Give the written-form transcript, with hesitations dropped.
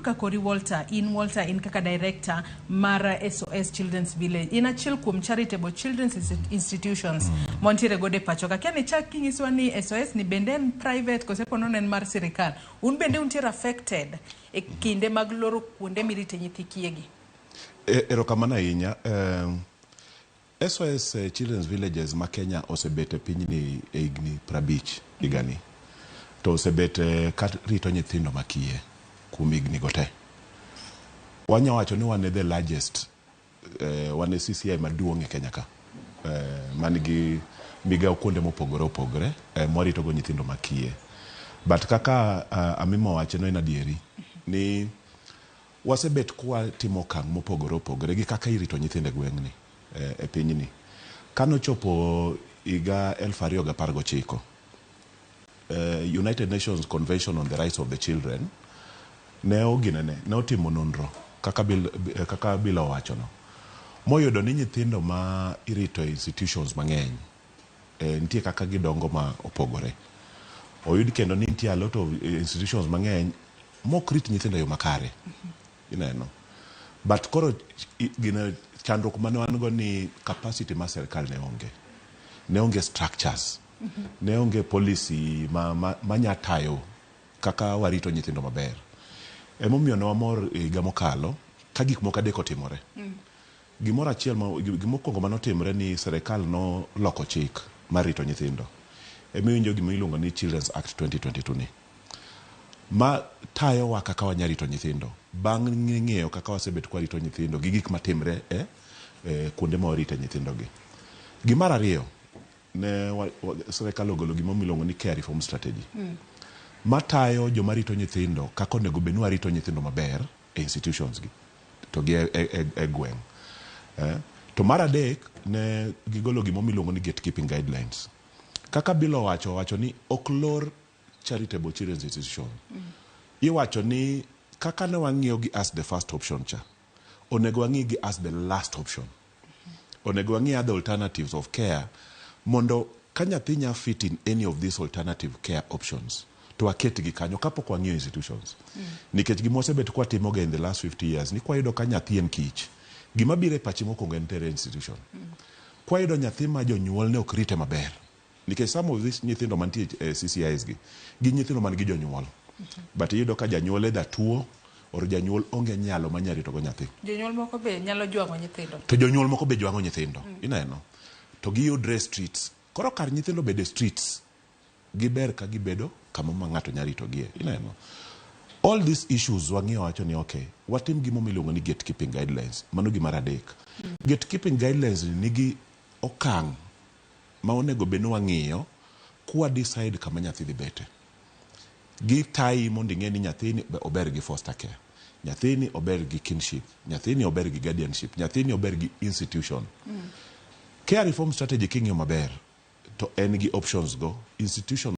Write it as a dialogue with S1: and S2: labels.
S1: ka kori Walter, in Walter in kaka director mar SOS Children's Village. In achiel kuom charitable children's institutions montiere godo e pacho ka. Kia ni chak kinyiswa ni SOS ni bende en private kose ponono en mar sirikal. Un bende untiere affected e kinde mag loro kuonde mirite nyithi kiegi.
S2: Erokamano ahinya. SOS Children's Villages ma Kenya osebet e pinyni e higni 50 higani. To osebet ka rito nyithindo makiye kuom higni go te. Wanya wacho ni wan e the largest, wan e CCI maduong' e Kenya ka. Man gi migawo kuonde mopogore opogore mwarito go nyithindo makiye. But kaka Amimo owacho no en adieri ni wasebet kwatimo okang' mopogore opogore gi kaka irito nyithindo e gweng'ni e pinyni. Kanochopo higa 2019, United Nations Convention on the Rights of the Children ne oginene ne otimo nonro kaka Bill owacho no moyudo ni nyithindo ma irito e institutions mang'eny nitie kaka gidongo ma opogore. Oyud kendo ni nitie a lot of institutions mang'eny mok rit nyithindo e yo makare. Ineno. But koro gine chandruok mane wan go ni capacity mar sirkal ne onge. Ne onge structures. Ne onge policy ma nya tayo kaka warito nyithindo maber. Emomiyo ne wamor higa mokalo ka gik moko adek otimore. Gimoro achiel ma gimokwongo manotimre ni sirikal noloko chik mar rito nyithindo. Emiwinjo gima iluongo ni Children's Act 2022 ni. Ma tayowa kaka wanya rito nyithindo. Bang' ng'eyo kaka wasebet kwarito nyithindo gi gik matimre e kuonde ma warite nyithindo gi. Gimar ariyo, ne sirikal ogolo gima iluongo ni care reform strategy. Matayo joma rito nyithindo kaka onego bed ni warito nyithindo maber e institutions gi to gi e gweng'. To mar adek ne gigolo gima iluongo ni gatekeeping guidelines. Kaka Bill owacho ni ok lor charitable children's institution. Iwacho ni kaka ne wang'iyo gi as the first option cha, onego wang'i gi as the last option. Onego wang'i other alternatives of care mondo ka nyathi nya fit in any of these alternative care options to waketgi kanyo kapok wang'iyo institutions. Nikech gima wasebet kwatimoga in the last 50 years ni kwayudo ka nyathi en kich, gima biro e pachi mokwongo en tere e institution. Kwayudo nyathi ma jonyuolne ok rite maber, nikech some of these nyithindo mantie e CCIs gi, gin nyithindo man gi jonyuol. But iyudo ka janyuol either tuo or janyuol onge nyalo manya rito go nyathi.
S1: Jonyuol moko be nyalo jwang'o nyithindo.
S2: To jonyuol moko be jwang'o nyithindo. Ineno? To giyudre e streets. Koro kar nyithindo bedo e streets, giber ka gibedo kama ma ng'ato nya ritogie. Ineno? All these issues wang'iyo wacho ni okay, watim gima iluongo ni gatekeeping guidelines. Mano gimar adek. Gatekeeping guidelines ni nigi okang' ma onego bed ni wang'iyo kwa decide kama nyathi dhi bete. Gitayi mondo ing'e ni nyathini ober gi foster care, nyathini ober gi kinship, nyathini ober gi guardianship, nyathini ober gi institution. Care reform strategy king'iyo maber to en gi options go institution.